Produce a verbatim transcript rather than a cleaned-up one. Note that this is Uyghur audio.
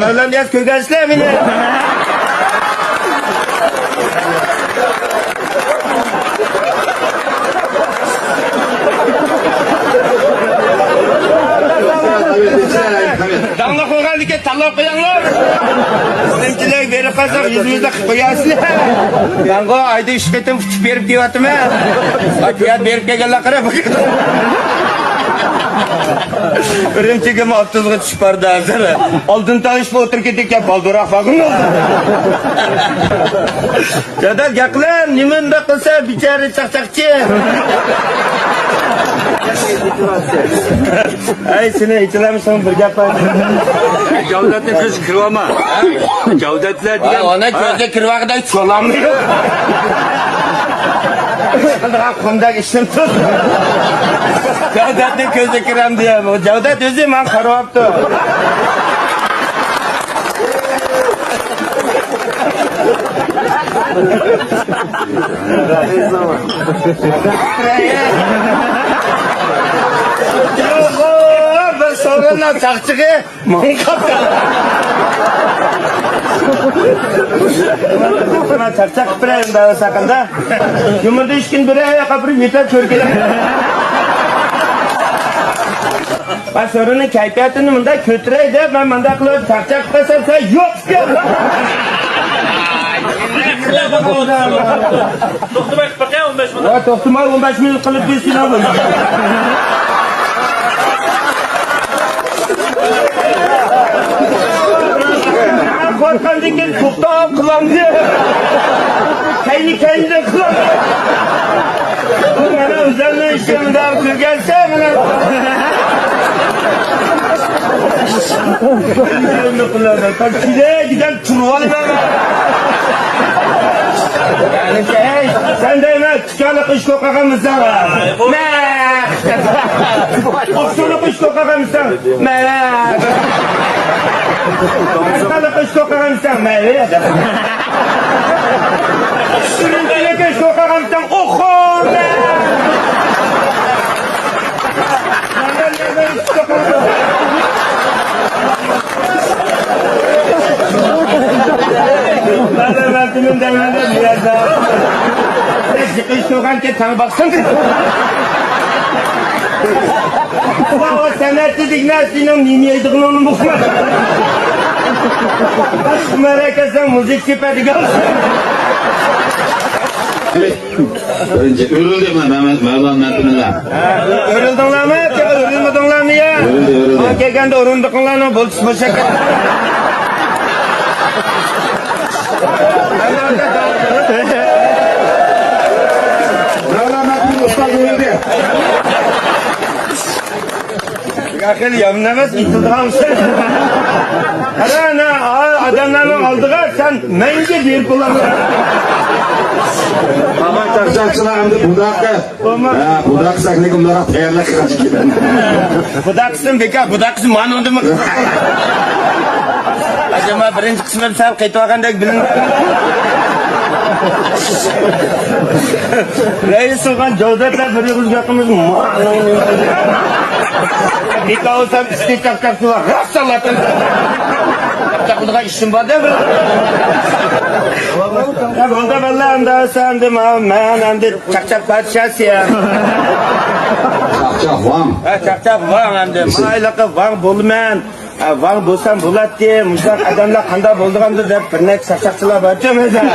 مەۋلان نىياز كۆرگەنسىلەر مېنى. داڭلىق بولغاندىكىن تاللاپ قويۇڭلار. بىزنىڭكىلەر بېرىپ قالساق يۈزىمىزدە قىلىپ قويارسىلەر. مەنغۇ ئايدا ئۈچ قېتىم ئۇچۇپ بېرىپ كېلىۋاتىمەن. پىيادە بېرىپ كەلگەنلەر قارا. ئۈرۈمچىگىمۇ ئاپتوبۇسقا چۈشۈپ باردى ھازىر. ئالدىن تانىشىپ ئولتۇرۇپ كېتىدىكەن، بالدۇرراق بارغىن. جادال گەپ قىلە، نېمە ئۇنداق قىلسا، بىچارە چاقچاقچى. ئەي، سېنى ئېچىلامسەن بىر گەپ بار. جاۋداتنى كۆزگە كىرىۋالما. جاۋداتلار دېگەن. ئانا كۆزگە كىرىۋالغۇدەك چولاممۇ يوق. قىلىدىغان قۇمدەك ئىشىم تۇر. جاۋداتنى كۆزگە كىرەم دېيە. جاۋدات ئۆزى ماڭا قاراۋاپتۇ. بىر سورۇننىڭ چاقچىقى ماڭا قاپتۇ. مانا چاقچاق قىلىپ بېرەي ئۇنداق بولسا قاندا. يۇمۇردا ئۈچ كۈن بېرەي، ياقا بېرىپ يېتەر كۆرگىلى. مەن سورۇننىڭ كەيپىياتىنى مۇنداق كۆتۈرەي دەپ، مەن مۇنداق قىلىپ چاقچاق قىلسام، سەن يوق ئىكەن. توختىماي قىلىپ باقاي، ئون بەش مىنۇت. ۋاي، توختىماي ئون بەش مىنۇت قىلىپ بېرسىلا بولدى. قورققاندىن كېيىن توختاپ قىلامدى. كەينى-كەينىدىن قىلامدى. بۇ مانا ئۆزۈمنىڭ ئىشىمدا كۆرگەنسەن مانا. كېلە گىدەم تۇرۇۋالىمەن. سەن دەيمەن، تىكانلىق ئىش كۆپ قالغانمىساڭ؟ مە! ئوقۇشلۇق ئىش كۆپ قالغانمىساڭ؟ مە! تىكانلىق ئىش كۆپ قالغانمىساڭ؟ مە! شۇنچىلىك ئىش كۆپ قالغانمىساڭ؟ ئوقۇ! مە! مەن دەيمەن دەپ يۈرەردە. يىقىش تۇرغانكەن تاڭ باقسۇن. سەنئەتتە دېگىنە سېنىڭ نېمە يەيدىغىنىڭنى ئۇقماي. مەرەكەسىنىڭ مۇزىكا كېپەدىگە ئالسۇن. بىرىنچى ئۆرۈلدى مەۋلان مەمتىمىنلار. ئۆرۈلدۈڭلارمۇ؟ ئۆرۈلمىدىڭلارمۇ يا؟ ئۆرۈلدى، ئۆرۈلدى. ماڭا كەلگەندە ئورۇندۇقۇڭلارنىڭ بولتىسى بوشاپ كەتتى. مەۋلان مەمتىمىن ئۇستا ئۆرۈلدى. خېلى يامان ئەمەس، ئېيتىلىدىغان ئىش. قارا، ئانا، ئا-، ئادەملەرنىڭ ئالدىغا سەن مەڭگۈ بېرىپ بولامسەن. ئامان چاقچاقچىلار ئەمدى بۇنداققا. ھە، بۇنداق سەھنىگە ئۇنداق تەييارلىق قىلغان ئىكەن. بۇنداق قىلسۇن بىكار، بۇنداق قىلسۇن مانا ئۇندىمۇ. ئاجاما بىرىنچى قىسمىم سەل قېتىۋالغاندەك بىلىندى. رەئىس سۇلتان جەۋدەتلەر بىر ئېغىز گەپىمىز. بىكار بولسام ئىستىك چاقچاقچىلار راست سالاتتىم. چاقچاقلىدىغان ئىشىم بار دە بىر. بولدى باللا، ئەمدى سەن ئەمدى مانا مەن ئەمدى چاقچاق پادىشاسى يا. چاقچاق ۋاڭ. ھە، چاقچاق ۋاڭ ئەمدى. مايلىقى ۋاڭ بولىمەن. ھە، ۋاڭ بولسام بولاتتى. مۇشۇنداق ئادەملەر قانداق بولىدىغاندۇ دەپ بىر نەچچە چاقچاقچىلار بارچۇ مەيدان.